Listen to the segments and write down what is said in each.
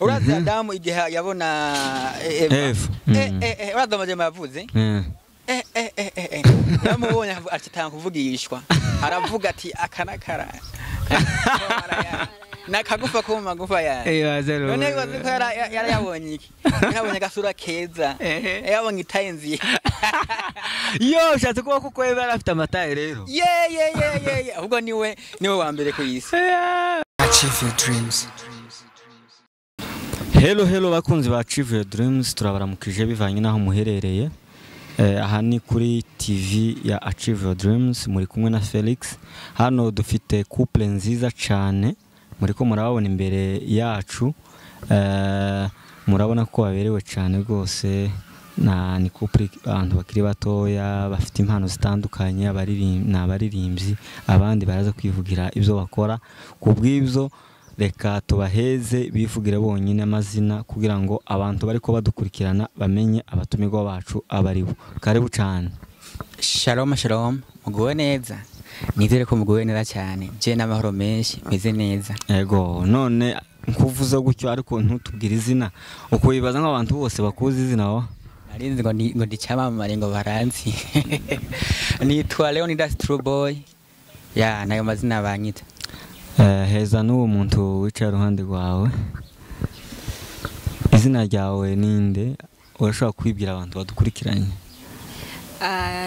Urazi Adamu igihe yabona Eva, Eva. Urazi amajambo yavuze? Yamubonye acitanga kuvugishwa, aravuga ati akanakara nakagufa ko mu magufa yanjye. None wibaze ko yarayabonye iki? Yarabonye agasura keza, yabonye itaye nziza. Yo, ushatse kuba kuko Eva yari afite amataye rero. Ye ye ye ye ye, ahubwo niwe wa mbere ku isi. Achieve your dreams. Hello hello bakunzi ba Achieve Your Dreams, turabaramukije bivanye n'aho muherereye. Aha ni kuri TV ya Achieve Your Dreams, muri kumwe na Felix. Hano dufite couple nziza cyane, muriko murababona imbere yacu. Murabona ko baberewe cyane rwose, na ni couple abantu bakiri batoya bafite impano zitandukanye, abaririmbyi, abandi baraza kwivugira ibyo bakora. Kubw'ibyo reka tubaheze bivugire bonyine amazina kugira ngo abantu bariko badukurikirana bamenye abatumirwa bacu abaribo. Karibu cyane. Shalom shalom, muguwe neza. Nizere ko muguwe neza cyane. Je n'amahoro menshi, meze neza. Yego, none nkuvuze gutyo ariko ntutubwire izina. Uko wibaza nk'abantu bose bakuzi izina wa? Narinzi ngo ndi cyamamare ngo baranzi. Nitwa Leonidas True Boy. Ya, nayo mazina banyita. Heza n'uwo muntu wicaye iruhande rwawe, izina ryawe ninde? Urashobora kwibwira abantu badukurikiranye?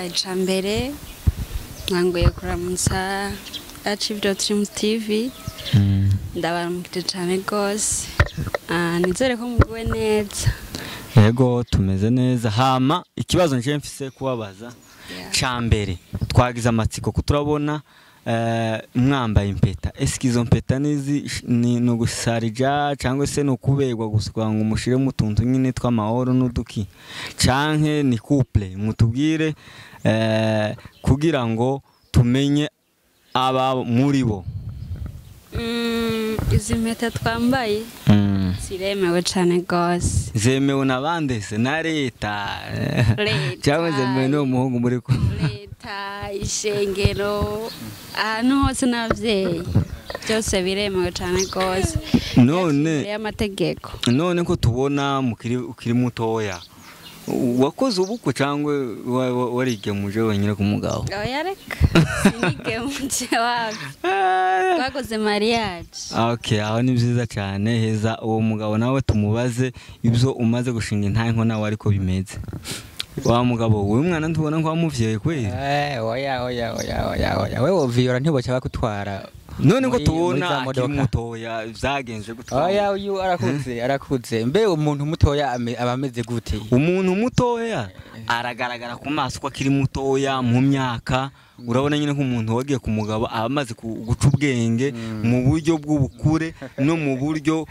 Icambere nkanguye kuramutsa Achieve Your Dreams TV. Ndabaramukije cyane rwose. Nizere ko muguwe neza. Yego, tumeze neza. Hama ikibazo nje mfise kubabaza cambere, twagize amatsiko ko turabona mwambaye impeta. Eske izo mpeta nizi ni ugusarija cyangwa se nukuberwa gusa kugira ngo umushire mu tuntu nyine tw'amahoro n'uduki, canke ni couple? Mutubwire kugira ngo tumenye aba muri bo. Izi mpeta twambaye ziremewe cyane rwose. Zemewe na bande se? Na leta cyangwa zemewe n'uwo muhungu muri ko? Leta, ishengero, ahantu hose n'ababyeyi, byose biremewe cyane rwose. None y'amategeko. None ko tubona ukiri mutoya, wakoze ubukwe cyangwa warigemuje wenyine ku mugabo? Oya reka, sinigemuje wapi, twakoze mariage. Okay, aho ni byiza cyane. Heza uwo mugabo nawe tumubaze ibyo umaze gushinga intaye nko nawe ariko bimeze. Wa mugabo we, mwana ntubona ko wamuvyeyi kweli? Oya oya oya oya oya, wewe uviyora ntiboca bakutwara. None ko tubona akiri mutoya vyagenze gutwara? Oya, uyu arakuze, arakuze. Mbe umuntu mutoya aba ameze gute? Umuntu mutoya aragaragara ku maso ko akiri mutoya mu myaka. Urabona nyine nk'umuntu wagiye ku mugabo aba amaze guca ubwenge mu buryo bw'ubukure no mu buryo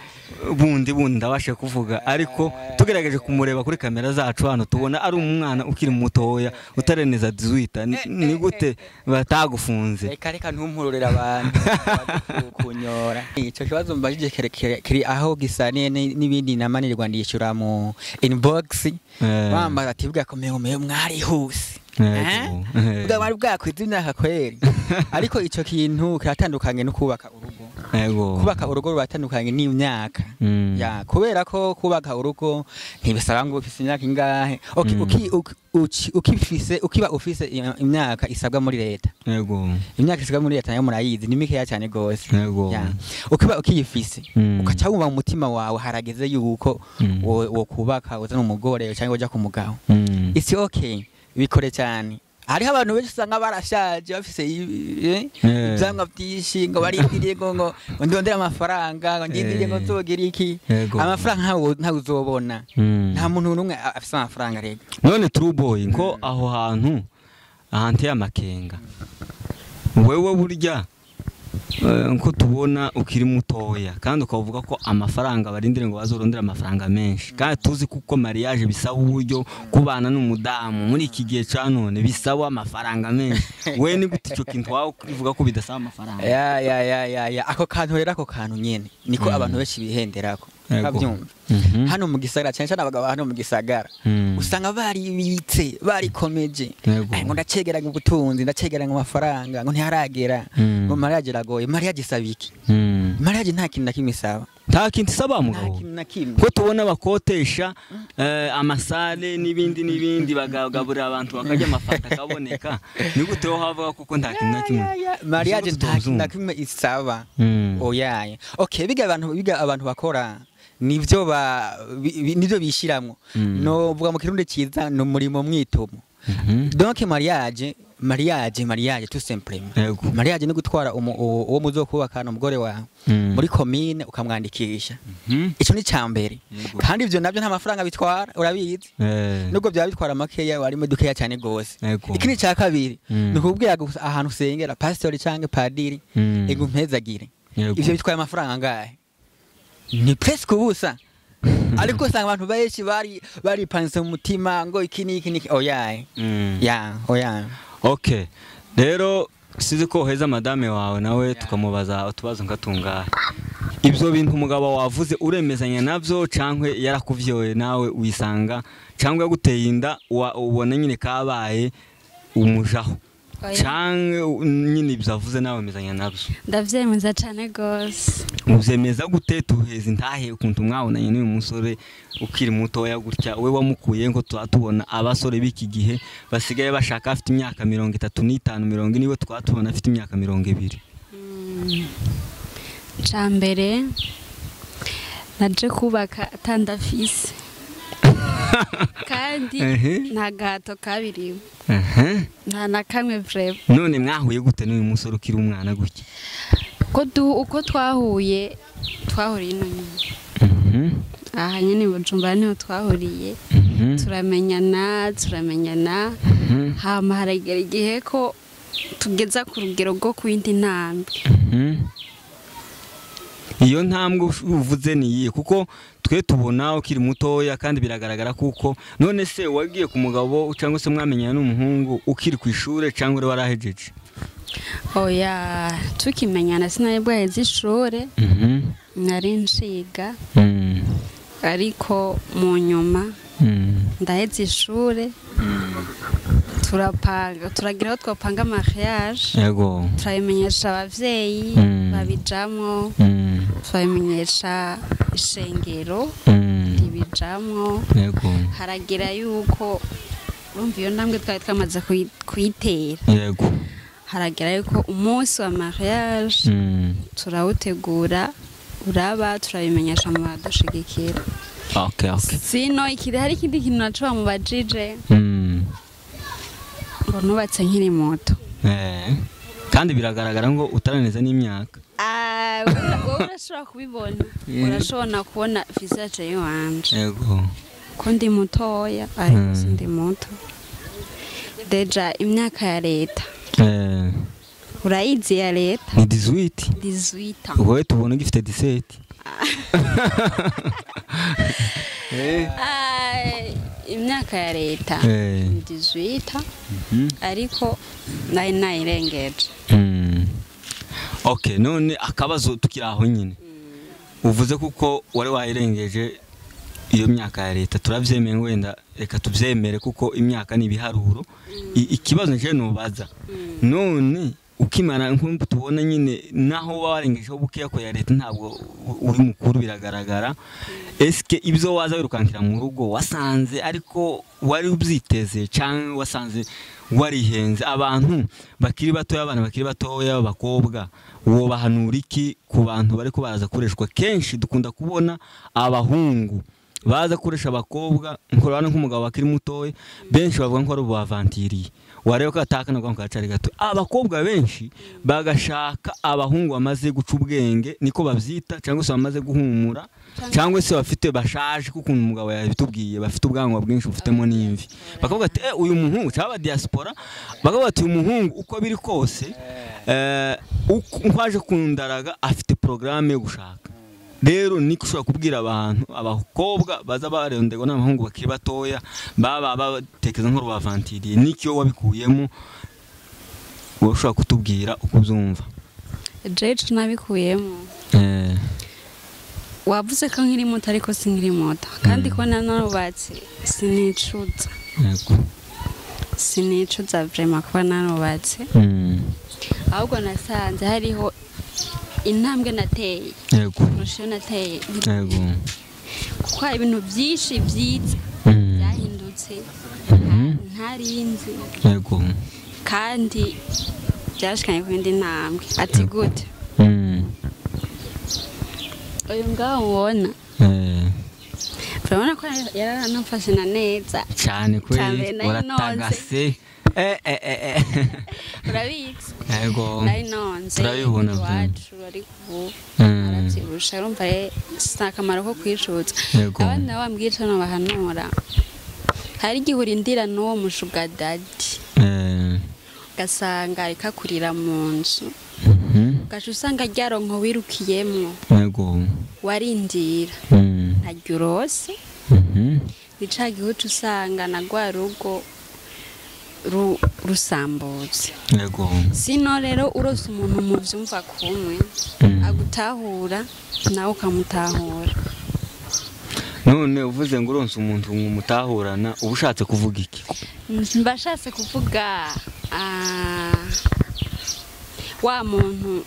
bundi bundi ndabashe kuvuga, ariko tugerageje kumureba kuri kamera zacu hano tubona ari umwana ukiri mutoya utareneza 18. Ni gute batagufunze? Reka reka ntumpururira abantu kunyora. Ico kibazo mbajije kiri aho gisaniye n'ibindi namanirwa ndishyura mu inbox, bambaza ati bwa komeye mwari hose bwa bari bwakwiza imyaka kweri. Ariko ico kintu kiratandukanye no kubaka urugo. Kubaka urugo ruratandukanye n'imyaka. Ya, kubera ko kubaka urugo ntibisaba ngo ufise imyaka ingahe. Ukifise ukiba ufise imyaka isabwa muri leta. Imyaka isabwa muri leta nayo murayizi ni mikeya cyane gose. Ukiba ukiyifise ukaca wumva mu mutima wawe harageze yuko wo kubaka uzana umugore cyangwa uja ku mugabo. It's okay, bikore cyane. Hariho abantu benshi usanga barashaje bafise ivyamwa byinshi ngo barindiriye ngo ndondere amafaranga, ngo ndindiriye ngo nzogira iki. Amafaranga ntawe uzobona. Nta muntu n'umwe afise amafaranga rega. None True Boy, ko aho hantu ahanteye amakenga, wewe burya nko tubona ukiri mutoya kandi ukavuga ko amafaranga barindire ngo bazorondera amafaranga menshi, kandi tuzi kuko mariage bisaba uburyo, kubana n'umudamu muri iki gihe ca none bisaba amafaranga menshi. We ni gute ico kintu wawe ukivuga ko bidasaba amafaranga? Ya ya ya ya ya, ako kantu rero, ako kantu nyene niko abantu benshi bihenderako. Kabyumva hano mu gisagara cyane cyane abagabo hano mu gisagara usanga baribitse barikomeje, ngo ndacegeranya ubutunzi, ndacegeranya amafaranga, ngo ntiharagera, ngo mariage iragoye. Mariage isaba iki? Mariage nta kintu na kimwe isaba. Nta kintu isaba mugabo. Ko tubona bakotesha amasale n'ibindi n'ibindi bagagaburira abantu bakajya amafanta akaboneka, ni gute wo havuga kuko nta kintu na kimwe? Mariage nta kintu na kimwe isaba. Oyaye. Okay, biga abantu bakora nivyo nivyo bishiramwo. No vuga mu kirundi ciza no murimo mwitomo. Donc mariage tout simplement. Mariage ni gutwara uwo muzokubakana umugore wawe muri commune ukamwandikisha. Ico ni cambere. Kandi ivyo navyo nta mafaranga bitwara, urabizi. Nubwo byaba bitwara makeya warimo dukeya cyane gose. Ikindi ca kabiri ni kubwira ahantu usengera pastor canke padiri igumpezagire. Ivyo bitwaye amafaranga angahe? Ni presque ubusa. Ariko usanga abantu benshi bari panse mu mutima ngo iki niki niki oyaye. Ya oya. Okay. Rero sizi ko heza madame wawe nawe tukamubaza utubazo nkatungahe. Ibyo bintu umugabo wavuze uremezanya navyo cankwe yarakuvyoye nawe uyisanga cyangwa yaguteye inda ubona nyine kabaye umujaho. Canke nyine ibyo avuze nawe mezanya navyo. Ndavyemeza cyane gose. Uvyemeza gute tuheza intahe ukuntu mwabonanye n'uyu musore ukiri mutoya gutya we wamukuye ngo twatubona abasore b'iki gihe basigaye bashaka afite imyaka 35 40 niwe twatubona afite imyaka 20. Cambere naje kubaka atandafise. Kandi nta gato kabiriwe. Nta na kamwe vrema. None mwahuye gute n'uyu musore ukiri umwana gutya? Uko twahuye twahuriye ino nyine. Aha nyine Bujumbura niho twahuriye. Turamenyana. Hama haragera igihe ko tugeza ku rugero rwo ku yindi ntambwe. Iyo ntambwe uvuze ni iyihe? Kuko twe tubona ukiri mutoya kandi biragaragara kuko none se wagiye ku mugabo cyangwa se mwamenyana n'umuhungu ukiri ku ishure cyangwa uri warahejeje? Oya, tukimenyana sinari bwaheze ishure. Nari nshiga. Ariko mu nyuma ndaheze ishure. Turapanga, turagira aho twapanga mariage. Yego. Turabimenyesha abavyeyi babijamwo. Turabimenyesha ishengero ribijamwo. Yego. Haragira yuko urumva iyo ntambwe twari twamaze kuyitera. Yego. Haragira yuko umunsi wa mariage turawutegura uraba turabimenyesha mu badushigikira. Okay. Sino ikindi hari ikindi kintu naco bamubajije. Ngo nubatse nkiri muto. Kandi biragaragara ngo utaraneza n'imyaka. Wowe urashobora kubibona. Urashobora kubona visage yiwanje. Yego. Ko ndi mutoya ariko sindi muto. Deja imyaka ya leta. Urayizi ya leta? Ni 18. 18 ans. Wowe tubona ugifite 17. Imyaka ya leta ni 18 ariko nari nayirengeje. Okay, none akabazo tukiri aho nyine. Uvuze kuko wari wayirengeje iyo myaka ya leta turavyemeye wenda reka tuvyemere kuko imyaka ni ibiharuro. Ikibazo nje nubaza. None ukimara nkumbu tubona nyine naho warengejeho bukeya ko ya leta ntabwo uri mukuru biragaragara. Eske ibyo waza wirukankira mu rugo wasanze ariko wari ubyiteze cyangwa wasanze warihenze? Abantu bakiri batoya, abana bakiri batoya abakobwa wobahanura iki ku bantu bariko baraza kureshwa? Kenshi dukunda kubona abahungu baza kuresha abakobwa nkorana nk'umugabo bakiri mutoya, benshi bavuga ko ari ubavantiriye wareba ko atakana kwa kacari gato. Abakobwa benshi bagashaka abahungu bamaze guca ubwenge niko bavyita, cyangwa se bamaze guhumura, cyangwa se bafite bashaje kuko umugabo yabitubwiye bafite ubwanwa bwinshi bufitemo n'imvi, bakavuga ati uyu muhungu cyaba diaspora, bakavuga ati uyu muhungu uko biri kose uko kundaraga afite programme yo gushaka. Rero niko ushobora kubwira abantu abakobwa baza barondegwa n'abahungu bakiri batoya baba batekeza nk'uru bavantiriye, nikyo wabikuyemo wowe ushobora kutubwira uko ubyumva? Jeje nabikuyemo. Wavuze ko nkiri muto ariko sinkiri muto, kandi ko nanubatse sinicuza. Yego. Sinicuza vraiment kuba nanubatse. Ahubwo nasanze hariho Intambwe nateye kurusha iyo nateye, kuko hari ibintu byinshi byiza byahindutse ntarinzi, kandi byashikanye ku yindi ntambwe. Ati gute uyu ngaho ubona, urabona ko yaranamfashe na neza cyane kweli, uratagase. Urabizi. Yego. Nari nonze turabibona iwacu, ariko ubu arabyibusha. Urumva rero si akamaro ko kwicuza. Abandi nabo bambwira icyo bahanura, hari igihe urindira n'uwo mushuga dadi, ugasanga ariko akurira mu nzu, ugaca usanga ryaronko wirukiyemwo warindira ntaryo urose. Ni ca gihe uca usanga na rwa rugo rusambutse. Sino rero urose umuntu muvyumva kumwe, agutahura nawe ukamutahura. None uvuze ngo uronse umuntu mumutahurana, uba ushatse kuvuga iki? Mbashatse kuvuga wa muntu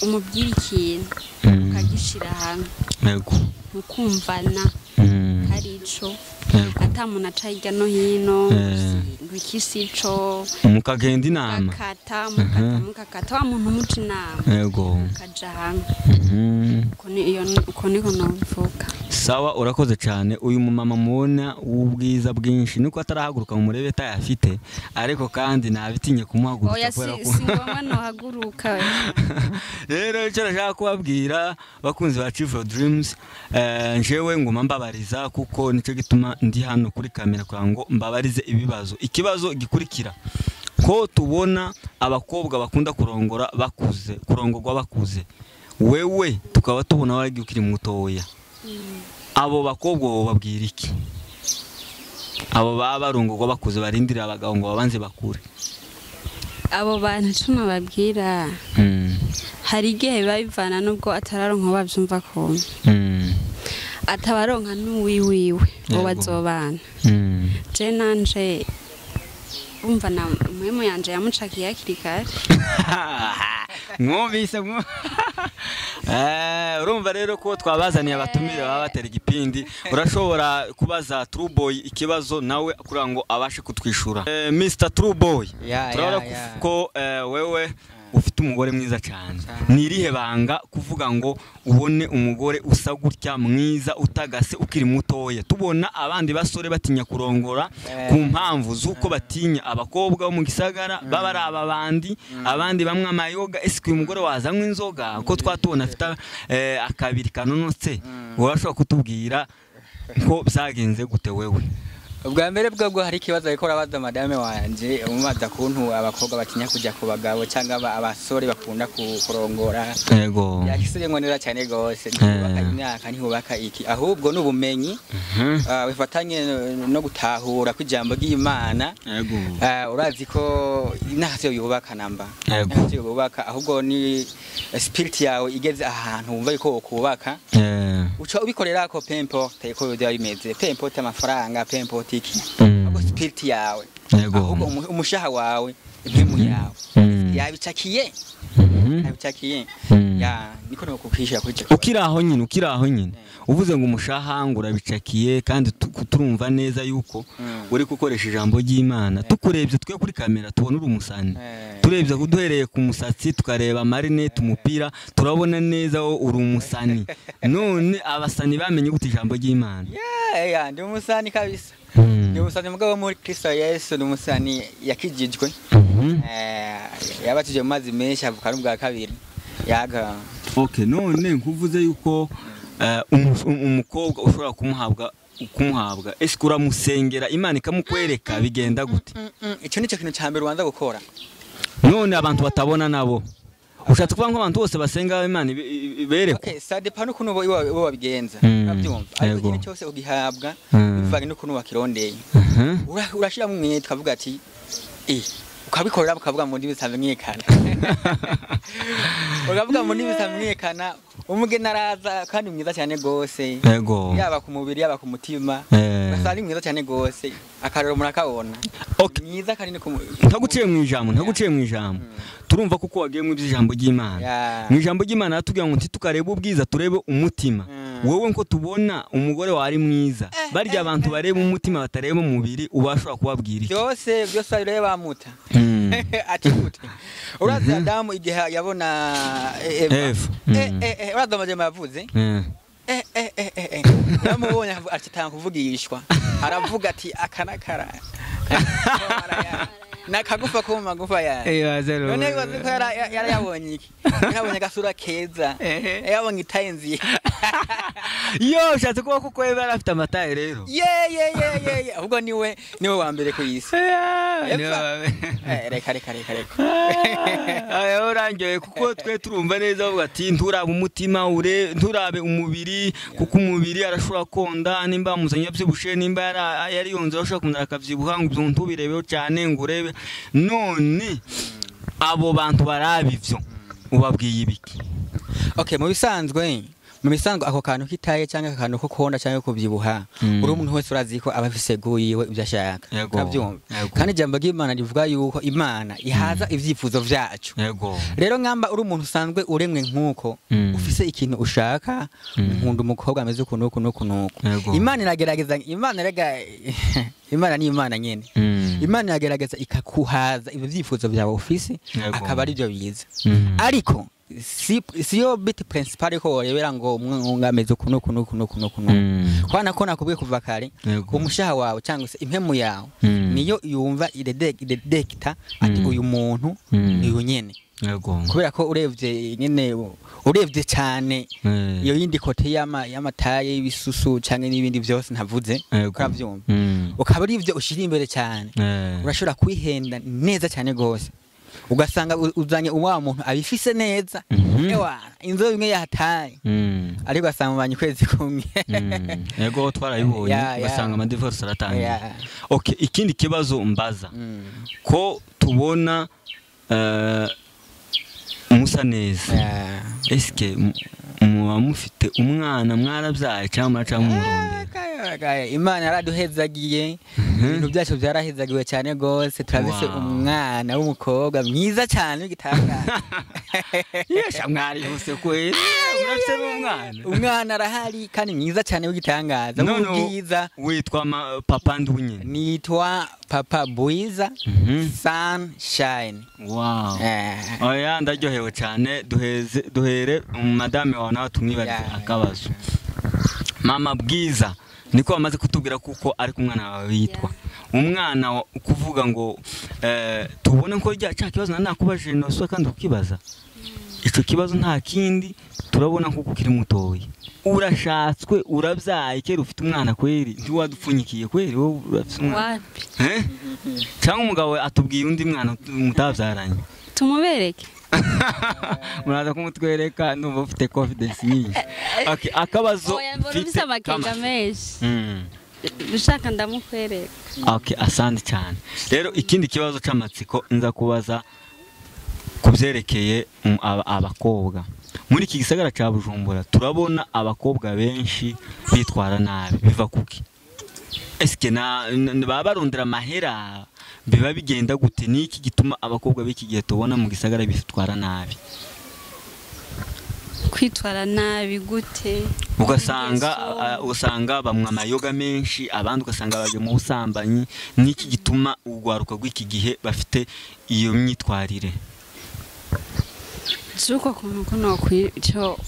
umubwira ikintu ukagishira hamwe, mukumvana hari ico, ata muntu aca hirya no hino ngo iki si ico, mukagenda inama, mukakata mukakata, wa muntu umuca inama, mukaja hamwe. Uko niko nobivuga. Sawa, urakoze cyane. Uyu mumama mubona w'ubwiza bwinshi nuko atarahaguruka mu murebe tayafite, ariko kandi nabitinye kumuhagurutsa. Oya, si ngombwa nohaguruka. Rero icyo nashaka kubabwira bakunzi ba Achieve Your Dreams, njewe nguma mbabariza kuko nicyo gituma ndi hano kuri kamera kugira ngo mbabarize ibibazo. Ikibazo gikurikira, ko tubona abakobwa bakunda kurongora bakuze, kurongorwa bakuze, wewe tukaba tubona waragiye ukiri mutoya, abo bakobwa babwira iki? Abo baba barongorwa bakuze barindira abagabo ngo babanze bakure. Abo bantu ico nobabwira, hari igihe biba bivana n'ubwo atararonka bavyumva kumwe, atabaronka n'uwiwiwe ngo bazobana. Je nanje umva na muhemu yanje yamucakiye hakiri kare. Mwumvise? Urumva rero ko twabazaniye abatumire baba batera igipindi. Urashobora kubaza True Boy ikibazo nawe kugira ngo abashe kutwishura. Mr True Boy, turabona ko wewe ufite umugore mwiza cyane. Ni irihe banga kuvuga ngo ubone umugore usa gutya mwiza utagase ukiri mutoya? Tubona abandi basore batinya kurongora ku mpamvu z'uko batinya abakobwa bo mu gisagara baba ari ababandi, abandi bamwe amayoga. Ese uyu mugore wazanywe inzoga ko twatubona afite akabiri kanonotse, urashobora kutubwira ko byagenze gute wewe? Ubwa mbere bwo hari ikibazo ariko urabaza madame wanje, umubaza kuntu abakobwa batinya kujya ku bagabo cyangwa abasore bakunda kurongora. Yego. Yakisubiye ngo neza cyane gose, ntibubaka imyaka, ntibubaka iki, ahubwo n'ubumenyi bifatanye no gutahura kw'ijambo ry'Imana. Yego. Urazi ko ntacyo yubaka namba, ntacyo yubaka, ahubwo ni spirit yawe igeze ahantu wumva yuko wokubaka, uca ubikorera ko peu importe ko byaba bimeze, peu importe amafaranga, peu importe iki, ahubwo spirit yawe, ahubwo umushaha wawe, impemu yawe yabicakiye, yabicakiye ya niko no kukisha kuri cyo. Ukiraho nyine, ukiraho nyine uvuze ngo umushaha ngo urabicakiye, kandi turumva neza yuko uri gukoresha ijambo ry'Imana. Tukurebye twe kuri kamera tubona uri umusani, turebye kuduhereye ku musatsi tukareba marinette, umupira, turabona neza wo uri umusani. None abasani bamenye gute ijambo ry'Imana? Yeah, ndi umusani kabisa. Ndi umusani mugabo muri Kristo Yesu, ndi umusani yakijijwe. Yabatije mu mazi menshi avuka n'ubwa kabiri. Yaga. Okay, none nkuvuze yuko umukobwa ushobora kumuhabwa, ese uramusengera Imana ikamukwereka bigenda gute? Icyo nicyo kintu cya mbere ubanza gukora. None abantu batabona nabo ushatse kuvuga ngo abantu bose basenga Imana ibereka? Okay, ça dépend n'ukuntu bo babigenza, urabyumva. Ariko ikintu cyose ugihabwa bivanye n'ukuntu wakirondeye. Urashira mu mwete ukavuga ati ukabikorera, ukavuga mu ndimi zitamenyekana. Ukavuga mu ndimi zitamenyekana, umugeni araza kandi mwiza cyane gose. Yego. Yaba ku mubiri, yaba ku mutima. Ugasanga ari mwiza cyane gose, akarero murakabona. Okay. Mwiza kandi ni Ntaguciye mu ijambo, ntaguciye mu ijambo. Turumva kuko wagiye mu ijambo ry'Imana. Mu ijambo ry'Imana ratubwira ngo ntitukarebe ubwiza turebe umutima. Wowe nko tubona umugore wawe ari mwiza, barya abantu bareba umutima batareba umubiri, ubashobora kubabwira iki? Byose byose areba bamuta. Ati gute? Urazi Adamu igihe yabona Eva. Urazi amajambo yavuze? Yamubonye acitanga kuvugishwa. Aravuga ati akanakara. Nakagufa ko mu magufa yawe. None bibaze ko yarayabonye iki? Yarabonye agasura keza. Yabonye itaye nziza. Yo, ushatse kuba kuko Eva yari afite amataye rero. Ye. Ahubwo niwe wa mbere ku isi. Reka. Aya urangiye kuko twe turumva neza bavuga ati nturabe umutima ure nturabe umubiri, kuko umubiri arashobora konda nimba muzanye abyibushe, nimba yari yonze arashobora kumara akavyibuha, ngo ntubirebeho cyane ngo urebe. None abo bantu barabivyo ubabwiye ibiki? Okay, mu bisanzwe ako kantu kitaye cyangwa akantu ko konda cyangwa kubyibuha, uri umuntu wese urazi ko aba afise guyiwe ibyo ashaka. Kabyumva. Kandi ijambo ry'Imana rivuga yuko Imana ihaza ivyifuzo vyacu. Rero ngamba uri umuntu usanzwe uremwe nkuko ufise ikintu ushaka, nkunda umukobwa ameze uku nuku nuku nuku. Imana iragerageza, Imana rega Imana ni Imana nyene. Imana iragerageza ikakuhaza ibyo vyifuzo vyawe ufise, akaba ari byo biza. Ariko siyo bit principal ko warebera ngo umwameze kuno kuno kuno kuno kuno. Kwana ko nakubwiye kuva kare, umushaha wawe cyangwa se impemu yawe niyo yumva iredekta ati uyu muntu ni uyu nyene. Kubera ko urevye nyene, urevye cyane iyo yindi kote y'amataye y'ibisusu cyangwa n'ibindi byose ntavuze, ukavyumva. Ukaba ari ivyo ushira imbere cyane, urashobora kwihenda neza cyane gose. Ugasanga uzanye uwa muntu abifise neza, ewa inzobe imwe yahataye, ariko asanga mubanye kwezi kumwe. Yego twarayibonye, ugasanga ama divorce aratangiye. Okay, ikindi kibazo mbaza, ko tubona musa neza, eske muba mufite umwana mwarabyaye cyangwa muraca murondera? Imana yaraduhezagiye, ibintu byacu byarahezagiwe cyane gose, turabise umwana w'umukobwa mwiza cyane w'igitangaza. Yesha mwari hose kweli, murafise n'umwana. Umwana arahari kandi mwiza cyane w'igitangaza, mubwiza. Witwa Papa Ndunye? Nitwa Papa Bwiza Sunshine. Wow. Oya ndaryohewe cyane, duhere madame wawe nawe tumwibarize akabazo. Mama Bwiza niko bamaze kutubwira kuko ari kumwana wawe yitwa. Umwana kuvuga ngo tubone ko rya cya kibazo nakubajije no kandi ukibaza. Ico kibazo nta kindi turabona kuko kiri mutoyi. Urashatswe urabyaye kera ufite umwana kweri, ntiwadupfunyikiye kweri wowe urafite umwana. Cyangwa umugabo atubwiye undi mwana mutabyaranye. Tumubereke. Muraza kumutwereka ndumva ufite confidence nyinshi. Okay, akabazo mfite amakenga menshi. Ushaka ndamukwereka. Okay, asante cyane. Rero ikindi kibazo c'amatsiko nza kubaza kubyerekeye abakobwa. Muri iki gisagara ca Bujumbura turabona abakobwa benshi bitwara nabi, biva kuki? Eske na baba barondera amahera, biba bigenda gute? Niki gituma abakobwa b'iki gihe tubona mu gisagara bitwara nabi? Kwitwara nabi gute? Ugasanga bamwe amayoga menshi, abandi ugasanga baje mu busambanyi. Niki gituma urwaruka rw'iki gihe bafite iyo myitwarire? Zuko kuntu kuno kwico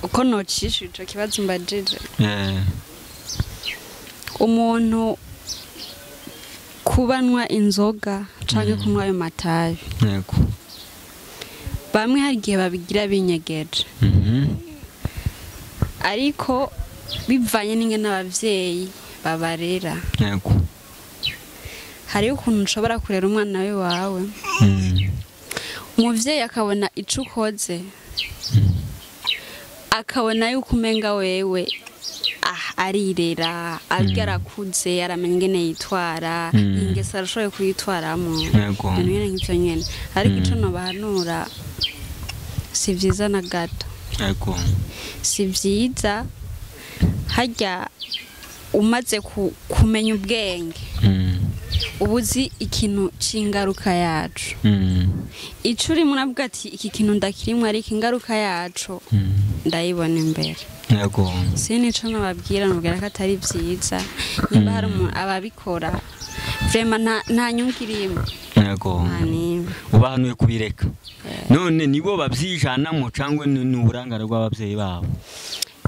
uko nocisha ico kibazo mbajije. Umuntu kubanwa inzoga canke kunywa ayo matabi. Yego. Bamwe hari igihe babigira binyegeje. Ariko bivanye n'ingene abavyeyi babarera. Yego. Hari ukuntu ushobora kurera umwana we wawe. Umuvyeyi akabona ico ukoze, akabona yuko umenga wewe arirera, arakuze, aramenya ingene yitwara, ingeso arashoboye kuyitwaramo. Ibintu nyene nk'ivyo nyene. Ariko ico nobahanura si vyiza na gato. Yego. Si vyiza harya Umaze kumenya ubwenge ubuzi ikintu c'ingaruka yacu. Ico urimo uravuga ati iki kintu ndakirimwe ariko ingaruka yacu ndayibona imbere. Yego. Sinico nababwira nubwira ko atari vyiza nimba hari umuntu ababikora vraiment nta nyungu irimo. Yego. Ubahanuye kubireka. None nibo babyijanamo cangwe ni uburangare bw'abavyeyi babo?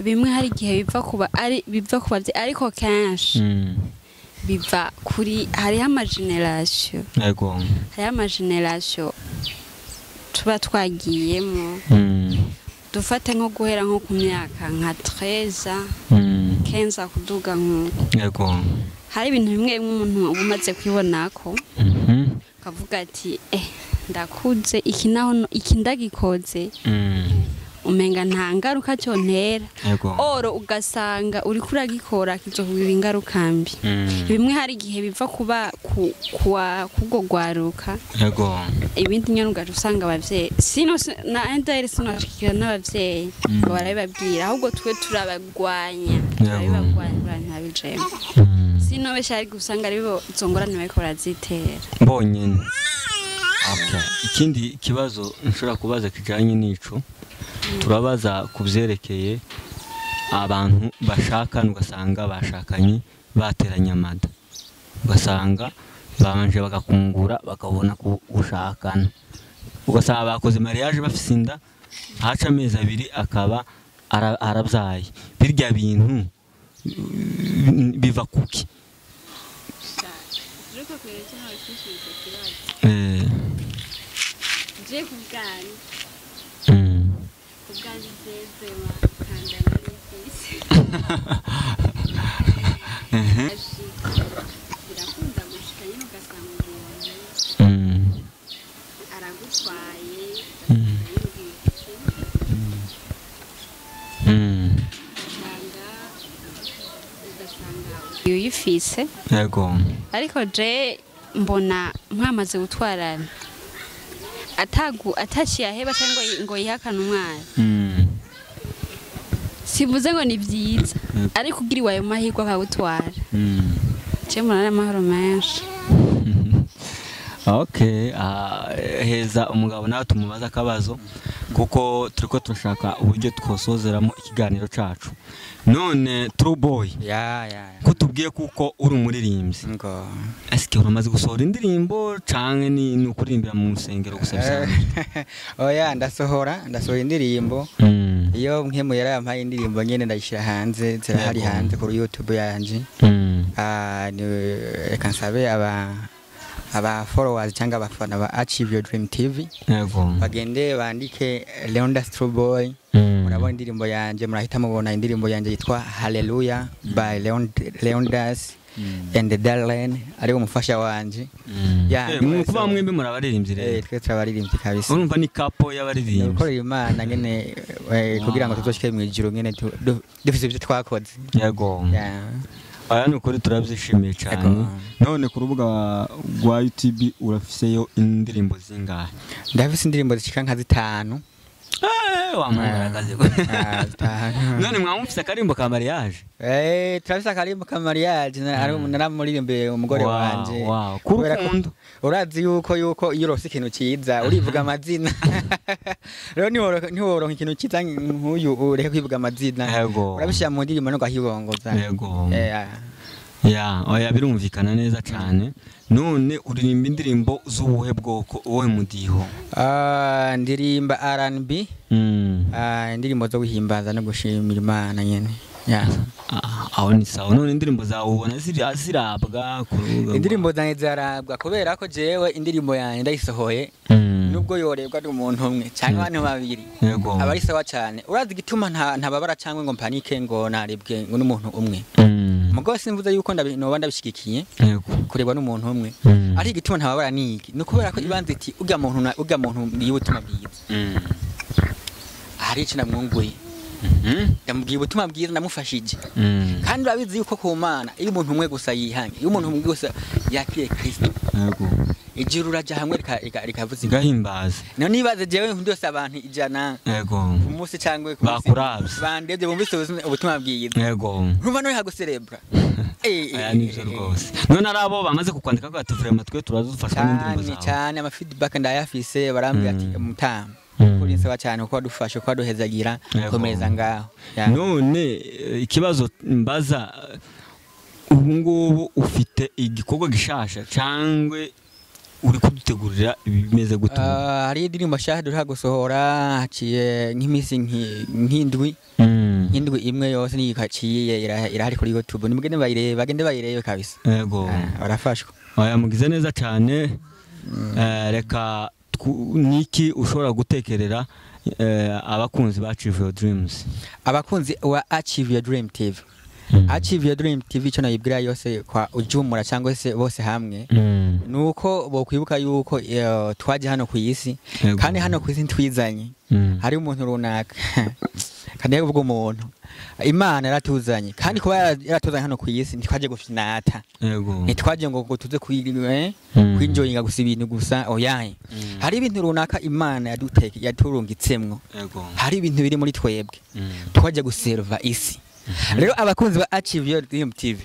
Bimwe hari igihe biva kuba ari biva ku bavyeyi ariko kenshi biva kuri hariho amageneration. Yego. Hariho amageneration tuba twagiyemo. Dufate nko guhera nko ku myaka nka 13 15 kuduga nkuko. Yego. Hari ibintu bimwe bimwe umuntu umaze kwibonako kavuga ati ndakuze iki naho iki ndagikoze umenga nta ngaruka cyo ntera. Oro ugasanga uri kuragikora kizokugira ingaruka mbi. Bimwe hari igihe biva kuba kuwa kugogwaruka. Yego. Ibindi nyene ugaje usanga abavyeyi sino na entire sino ashikira n'abavyeyi ngo barabibabwira ahubwo twe turabagwanya. Turabagwanya ntabijemo. Sino beshari gusanga aribo zongorane bariko barazitera. Mbonyene. Okay. Ikindi kibazo nshobora kubaza kijanye n'ico turabaza kubyerekeye abantu bashakana ugasanga bashakanye bateranye amada ugasanga babanje bagakungura bakabona gushakana ugasanga bakoze mariage bafise inda haca amezi abiri akaba arabyaye birya bintu biva kuki? Uyifise. Yego. Ariko je mbona mwamaze gutwarana atagu ataciye aheba cyangwa ngo yihakana umwana. Sivuze ngo ni byiza ariko ugira iwayo mahirwe akagutwara. Je mbona amahoro menshi. Okay, heza umugabo nawe tumubaza akabazo kuko turiko turashaka uburyo twosozeramo ikiganiro cacu. None True Boy. Ya. Kutubwiye kuko uri umuririmbyi. Ngo. Eske uramaze gusohora indirimbo canke ni ukuririmbira mu rusengero gusa bisanzwe? Oya, ndasohora indirimbo. Iyo nkemu yarampaye indirimbo nyene ndayishira hanze, zirahari hanze kuri YouTube yanje. Reka nsabe aba followers cyangwa abafana ba Achieve Your Dream TV. Yego. Bagende bandike Leonidas True Boy. Murabona indirimbo yanje, murahita mubona indirimbo yanje yitwa Hallelujah by Leonidas and Darlene ari umufasha wanje. Ya, kuba mwembe murabaririmbyi rero. Twe turabaririmbyi kabisa. Urumva ni couple y'abaririmbyi. Gukorera Imana nyene kugira ngo tuzoshike mu ijuru nyene dufise ibyo twakoze. Yego. Aya nukuri turabyishimiye cyane. None ku rubuga rwa YouTube urafiseyo indirimbo zingahe? Ndafise indirimbo zishika nka 5. Wamugaragaze. None mwamufise akarimbo ka mariage? Turafise akarimbo ka mariage naramuririmbiye umugore wanje. Wow, kurukundo. Urazi yuko iyo urose ikintu ciza urivuga amazina. Rero ntiworonka ikintu ciza nk'uyu ureke kwivuga amazina. Urabishira mu ndirimbo no gahibongoza. Yego. Ya, oya birumvikana neza cyane. None uririmba indirimbo z'ubuhe bwoko wowe mudiho? Ndirimba R&B. Indirimbo zo guhimbaza no gushimira Imana nyene. Ya. Aho ni sawa. None indirimbo zawe ubona zirabwa ku rubuga? Indirimbo zanjye zirabwa kubera ko jewe indirimbo yanjye ndayisohoye. Nubwo yorebwa n'umuntu umwe cyangwa abantu babiri. Aba ari sawa cyane. Urazi igituma ntababara cyangwa ngo mpanike ngo naribwe ngo n'umuntu umwe. Mugo simvuze yuko noba ndabishigikiye kurebwa n'umuntu umwe. Ari igituma ntababara niki? Ni kubera ko ibanze iti urya muntu mbwiye ubutumwa bwiza. Hari icyo namwunguye. Ndamubwiye ubutumwa bwiza ndamufashije. Kandi urabizi yuko ku Mana iyo umuntu umwe gusa yihange, iyo umuntu umwe gusa yakiriye Kristo. Yego. Ijuru raja hamwe rikavuza gahimbaza. None nibaze jewe ndose abantu 100 yego ku munsi cyangwa ku munsi bandebye bumvise ubutumwa bwiza. Yego. Urumva none haguserebra. Aya nivyo rwose. None arabo bamaze kukwandika ko ati vraiment twe turazufashwa n'indirimbo zawe. Cyane ama feedback ndayafise barambwira ati mutama kuri nsaba cyane ko wadufashe ko waduhezagira komeza ngaho. None ikibazo mbaza ubu ngubu ufite igikorwa gishasha cyangwa uri kudutegurira ibimeze gute? Hari indirimbo nshasha dushaka gusohora haciye nk'imisi nk'indwi indwi imwe yose niyikaciye irahari kuri YouTube, nimugende bayirebe, bagende bayirebe kabisa. Yego. Barafashwa. Oya mugize neza cyane. Reka niki ushobora gutekerera abakunzi ba Achieve Your Dreams? Abakunzi wa Achieve Your Dream TV. Achieve Your Dream TV cyo nayibwira yose kwa ujumura cyangwa se bose hamwe nuko bokwibuka yuko twaje hano ku isi, kandi hano ku isi ntwizanye hari umuntu runaka kandi ubwo umuntu Imana yaratuzanye, kandi kuba yaratuzanye hano ku isi ntitwaje gufinata. Ntitwaje ngo tuze kwinjoyinga gusa ibintu gusa oyaye. Hari ibintu runaka Imana yaduteke yaturungitsemwo. Hari ibintu biri muri twebwe twaje guserva isi. Rero abakunzi ba Achieve Your Dream TV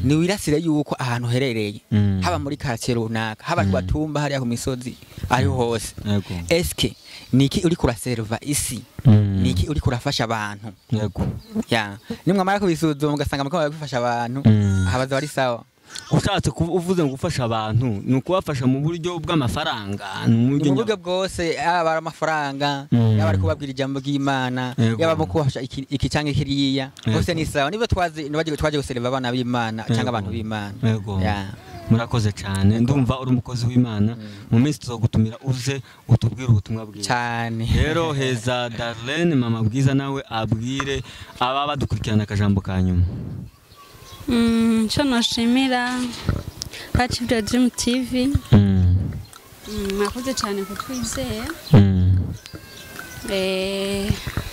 ni wirasire yuko ahantu herereye haba muri quartier runaka, haba kubatumba hariya ku misozi ari hose. Eske niki uri kuraserva isi? Niki uri kurafasha abantu? Yego. Ya, nimwe amara kubisuzuma ugasanga mukaba gufasha abantu abaza bari sawa. Ushatse uvuze ngo gufasha abantu ni ukubafasha mu buryo bw'amafaranga, mu buryo bwose, yaba ari amafaranga, yaba ari kubabwira ijambo ry'Imana, yaba mu kubafasha iki cyangwa kiriya, bose ni sawa. Niba twazi twaje guserva abana b'Imana cyangwa abantu b'Imana. Ya. Murakoze cyane, ndumva uri umukozi w'Imana. Mu minsi tuzogutumira uze utubwire ubutumwa bwiza cyane. Rero heza Darlene mama bwiza nawe abwire aba badukurikirana akajambo ka nyuma. Icyo nashimira Achieve Your Dream TV, mwakoze cyane kutwizera,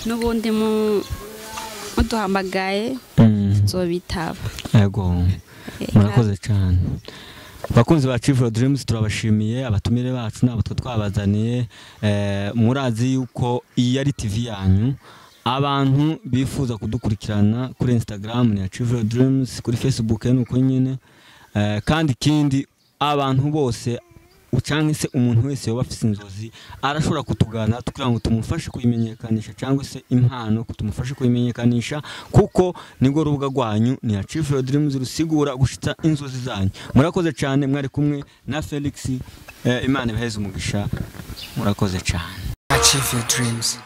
n'ubundi muduhamagaye tuzobitaba. Yego, murakoze cyane. Bakunzi ba Achieve Your Dreams turabashimiye, abatumire bacu nabo twabazaniye. Murazi yuko iyi ari TV yanyu. Abantu bifuza kudukurikirana kuri Instagram ni Achieve Your Dreams, kuri Facebook nuko nyene. Kandi ikindi abantu bose cyangwa se umuntu wese yoba afite inzozi arashobora kutugana kugira ngo tumufashe kuyimenyekanisha, cyangwa se impano kutumufashe kuyimenyekanisha, kuko nibwo rubuga rwanyu ni Achieve Your Dreams rusigura gushitsa inzozi zanyu. Murakoze cyane, mwari kumwe na Felix. Imana ibaheze umugisha. Murakoze cyane. Achieve Your Dreams.